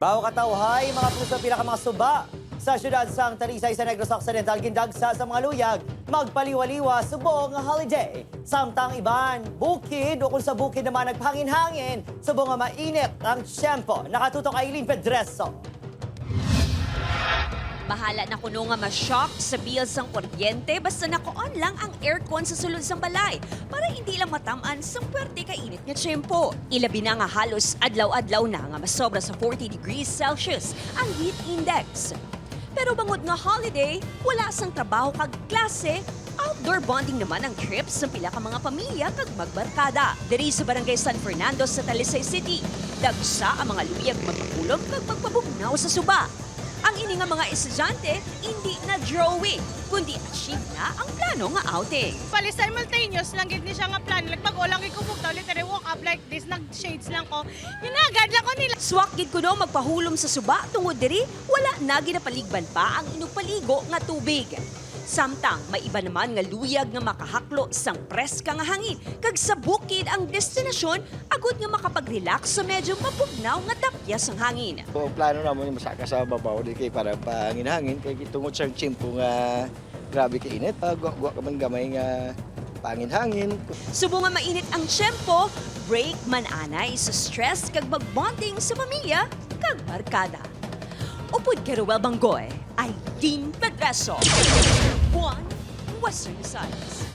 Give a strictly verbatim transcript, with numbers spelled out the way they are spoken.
Bago katawhay, mga puso, pila ka mga suba sa siyudad sang Talisay sa Negros Occidental gindagsa sa mga luyag magpaliwa-liwa subong nga holiday. Samtang iban, bukid, ukon sa bukid naman nagpahangin-hangin subong nga mainit ang tiyempo. Nakatutok Aileen Pedreso. Bahala na kuno nga ma-shock sa bill sang kuryente basta naka-on lang ang aircon sa sulod sang balay para hindi lang matam-an sang puwerte ka init nga tiyempo. Ilabi na nga halos adlaw-adlaw na nga masobra sa forty degrees Celsius ang heat index. Pero bangod nga holiday, wala sang trabaho kag klase, outdoor bonding naman ang trip sa pila ka mga pamilya kag magbarkada. Diri sa Barangay San Fernando sa Talisay City, dagsa ang mga luyag magpahulom kag magpabugnaw sa suba. Ang ini nga mga estudyante, indi na drawing, kundi achieve na ang plano nga outing. Bali, simultaneous lang gid ni siya nga plan. Like, bag-o lang gid ko bugnaw, literally woke up like this, nag-shades lang ko. Hinagad lang ko nila. Swak gid kuno magpahulom sa suba tungod diri wala na ginapaligban pa ang inugpaligo nga tubig. Samtang may iba naman nga luyag nga makahaklo sang preska nga hangin kag sa bukid ang destinasyon agud nga makapag-relax sa medyo mabugnaw nga tapya sang hangin. So, ang plano namon yung masaka sa babaw di kay para pangin-hangin kay tungod sa tiyempo nga grabe ka init, uh, guwa-guwa ka man gamay nga pangin-hangin. Subong nga mainit ang tiyempo, break man anay sa stress kag magbonding sa pamilya kag barkada. Upod kay Roel Banggoy, Aileen Pedreso, One Western Visayas.